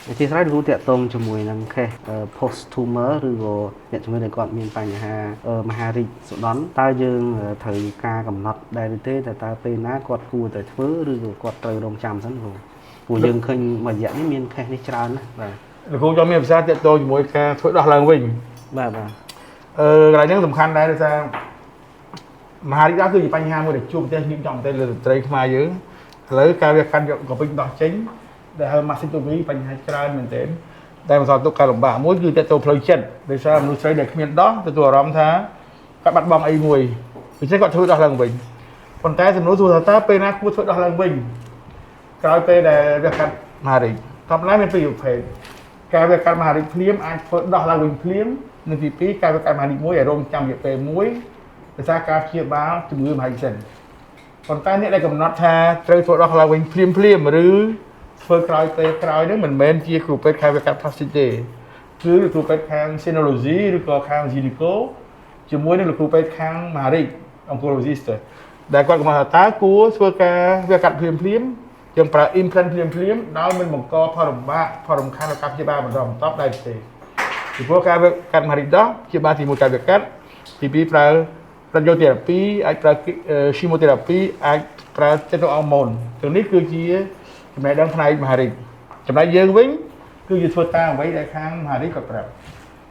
អធិស្ឋានគ្រូតាក់ទងជាមួយនឹង case post tumor ឬក៏អ្នកជំងឺដែលគាត់មានបញ្ហាមហារីកសុដន់តើយើងត្រូវការកំណត់ដែរឬទេតែតើពេលណាគាត់គួរតែធ្វើឬក៏គាត់ត្រូវរងចាំសិនគ្រូព្រោះយើងឃើញមួយរយៈនេះមាន case នេះច្រើនណាស់បាទ។ លោកគ្រូចង់មានភាសាតាក់ទងជាមួយការធ្វើដោះឡើងវិញ បាទបាទ កន្លែងហ្នឹងសំខាន់ដែរដោយសារមហារីកដោះគឺជាបញ្ហាមួយដែលជួបប្រទះញឹកញាប់មែនទែនលើស្ត្រីខ្មែរយើងឥឡូវការវាកាត់យកក្រពេញដោះចេញដែលហៅ mastectomy បញ្ហាច្រើនមែនទែនតែមិនសល់ទុកការលំបាកមួយគឺតទៅផ្លូវចិត្តដោយសារមនុស្សស្រីដែលគ្មានដោះទទួលអារម្មណ៍ថាគាត់បាត់បង់អីមួយដូច្នេះគាត់ធ្វើដោះឡើងវិញប៉ុន្តែសំណួរសួរថាតើពេលណាគួរធ្វើដោះឡើងវិញក្រោយពេលដែលវាកាត់មហារីកធម្មតាមានពីរប្រភេទការវាកាត់មហារីកភ្លាមអាចធ្វើដោះឡើងវិញភ្លាមនិងទី2ការវាកាត់មហារីកមួយឲ្យរងចាំរយៈពេលមួយដោយសារការព្យាបាលជំងឺមហារីកសិនប៉ុន្តែអ្នកដែលកំណត់ថាត្រូវធ្វើដោះឡើងវិញភ្លាមភ្លាមឬធ្វើក្រោយពេលក្រោយហ្នឹងមិនមែនជាគ្រូពេទ្យខាងវះកាត់ plastic ទេគឺគ្រូពេទ្យខាង senology ឬក៏ខាង gyneco ជាមួយនឹងលោកគ្រូពេទ្យខាងមហារីក oncologist ដែលគាត់កំណត់ថាតើគួរធ្វើការវះកាត់ភ្លាមភ្លាមយើងប្រើ implant ភ្លាមភ្លាមដោយមិនបង្កផលលំបាកផលរំខានដល់ការព្យាបាលបន្តបន្ទាប់ដែរទេពីព្រោះការវះកាត់មហារីកដោះព្យាបាលទី1ការវះកាត់ទី2ប្រើ radiotherapy អាចប្រើ chemotherapy អាចប្រើចិត្តអរម៉ូនទាំងនេះគឺជាចំណេះដឹងផ្នែកមហារីកចំណែកយើងវិញគឺជាធ្វើតាមអ្វីដែលខាងមហារីកគាត់ប្រាប់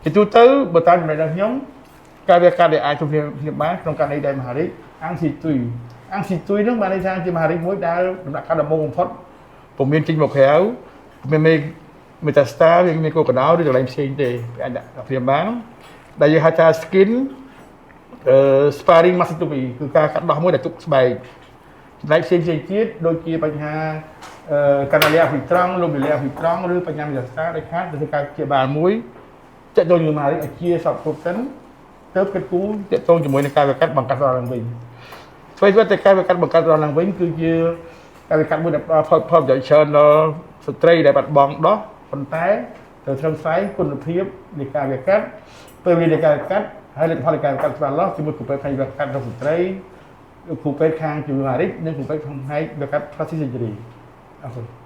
ជាទូទៅបើតាមចំណេះដឹងខ្ញុំការវះកាត់ដែលអាចធ្វើភ្លាមបានក្នុងករណីដែលមហារីក in situ in situ ហ្នឹងបានន័យថាជាមហារីកមួយដែលដំណាក់កាលដំបូងបំផុតពុំមានចេញមកក្រៅពុំមានមេ métastase វាមានកោកដោឬកន្លែងផ្សេងទេវាអាចដាក់ភ្លាមបានដែលយើងហៅថា skin sparing mastectomy គឺការកាត់ដោះមួយដែលទុកស្បែកចំណែកផ្សេងផ្សេងទៀតដូចជាបញ្ហា canalaire infiltrant lobulaire infiltrant ឬបញ្ហា métastase ដែលខាតទៅការព្យាបាលមួយតកតងជាមួយមហារីកឲ្យជាសពគ្រប់សិនទៅគិតគូរតកតងជាមួយនឹងការវះកាត់បង្កាត់ដល់ឡើងវិញធ្វើធ្វើតែការវះកាត់បង្កាត់ដល់ឡើងវិញគឺជាការវះកាត់មួយដែលផ្ដល់ផលផលប្រយោជន៍ច្រើនដល់ស្ត្រីដែលបាត់បង់ដោះប៉ុន្តែត្រូវត្រឹមស្វែងគុណភាពនៃការវះកាត់ពេលវេលានៃការវះកាត់ហើយលទ្ធផលនៃការវះកាត់ច្បាស់លាស់ជាមួយគ្រូពេទ្យផ្នែកវះកាត់ដល់ស្ត្រីគ្រូពេទ្យខាងជំងឺមហារីកនិងគ្រូពេទ្យខាងផ្នែកវះកាត់ plastic surgery អរគុណ។